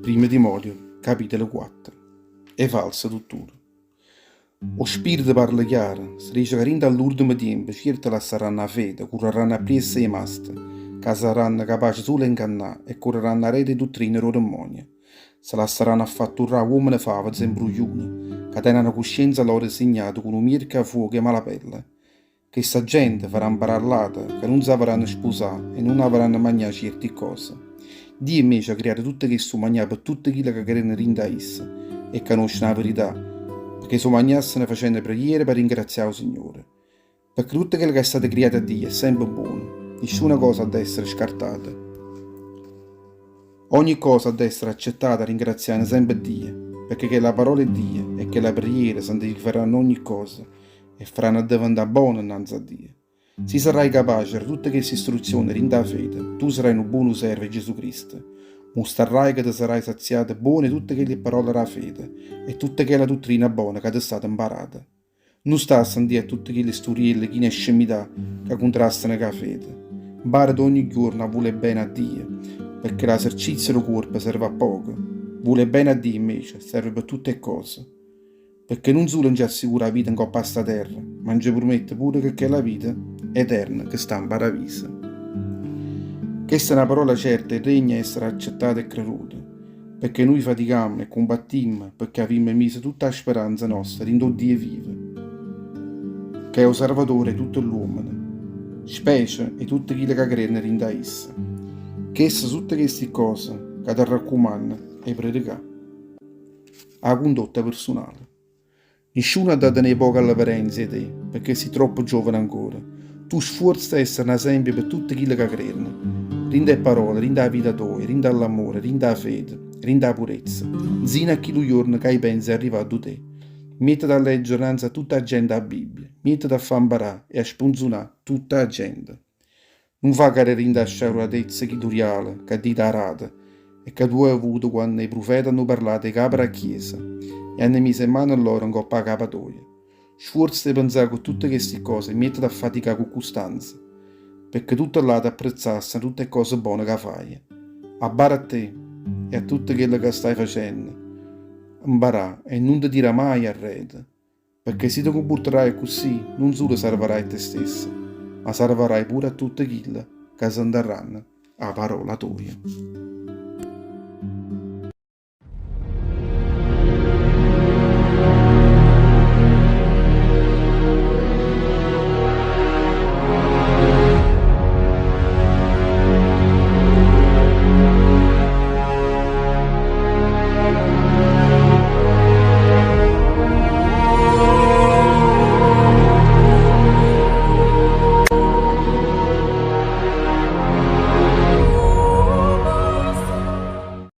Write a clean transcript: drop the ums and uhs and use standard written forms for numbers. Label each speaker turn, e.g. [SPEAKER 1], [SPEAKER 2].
[SPEAKER 1] Primmo Timoteo, capitolo quatto. 'E false dutture. O Spirito parla chiaro, se dice ca dint' 'a ll'urdemo tiempo cierte lassarranno 'a fede, currarranno appriesso 'e maste, ca sarranno capace sulo 'e 'ngannà e currarranno areto 'e duttrine d' 'o demmonio. Se lassarranno affatturà 'a uommene faveze e 'mbrugliune, ca teneno 'a cuscienza loro signata cu nu mierco 'a fuoco 'e malapelle. Chesta gente farà 'mparà a ll'ate ca nun s'avaranno spusà e nun avaranno magnà cierti ccose. Dio invece ha criato tutto chesto magnà pe tutte chille ca crereno dint' 'a isso e canosceno 'a verità, pecché s' 'o magnasseno facenno preghiere pe ringrazià 'o Signore. Pecché tutto chello ca è stato criato 'a Dio è sempe buono, nisciuna cosa adda essere scartata. Ogni cosa adda essere accettata ringrazianno sempe Dio, pecché chella parola 'e Dio e chella preghiera santificheranno ogni cosa e faranno addeventà bona 'nnanze a Dio. Si sarrai capace 'e tutte cheste istruzioni dint' 'a fede, tu sarai nu buono servo 'e Gesù Cristo. Mustrarrai ca te sarai saziato buono 'e tutte chelle parole d' 'a fede e tutta chella duttrina bona ca t'è stata 'mparata. Nun sta a sentì a tutte chille sturielle chine 'e scemità ca cuntrastano cu 'a fede. 'Mparate ogni juorno a vulè bene a Dio, pecché l'esercizio d' 'o cuorpo serve a poco, vulè bene a Dio invece serve pe tutte 'e cose. Pecché nun sulo nce assicura 'a vita 'ncopp' a sta terra, ma nce prumette pure che chella vita eterna che sta 'mparaviso. Chesta è na parola certa e degna 'e essere accettata e creruta. Pecché nuje faticammo e cumbattimmo pecché avimmo miso tutta 'a speranza nosta dint' 'o Dio vivo, ca è 'o Sarvatore 'e tutte ll'uommene, specie 'e tutte chille ca crereno dint' 'a isso. Cheste so' tutte chesti ccose ca t'arraccumanno 'e predicà. 'A cundotta persunale. Nisciuno adda tenè poca alleverenzia 'e te, pecché si' troppo giovane ancora. Tu sfuorzate 'e essere n'esempio pe tutte chille ca crereno. Dint' 'e parole, dint' 'a vita toja, dint' 'a ll'ammore, dint' 'a fede, dint' 'a purezza, nzino a chillu juorno ca i' penzo 'e arrivà addu te. Miettete a leggere 'nnanze a tutta 'a gente 'a Bibbia, miettete a fa 'mparà e a spunzunà tutta 'a gente. Nun fa carè dint' 'a sciauratezza chillu rialo ca Dio t'ha dato e ca tu hê avuto quanno 'e prufete hanno parlato 'e cape d' 'a chiesa e hanno miso 'e mane lloro 'ncopp' 'a capa toja. Sfuorzate 'e penzà cu tutte chesti cose e miettete a faticà cu custanza, pecché tutte ll'ate apprezzassero tutte 'e cose bone ca faje. Abbara a te e a tutto chello ca staje facenno, 'mparà e nun te tirà maje arreto. Pecché si te cumpurtarraje accussì, nun sulo sarvarraje te stesso, ma sarvarraje pure a tutte chille ca sentarranno 'a parola toja.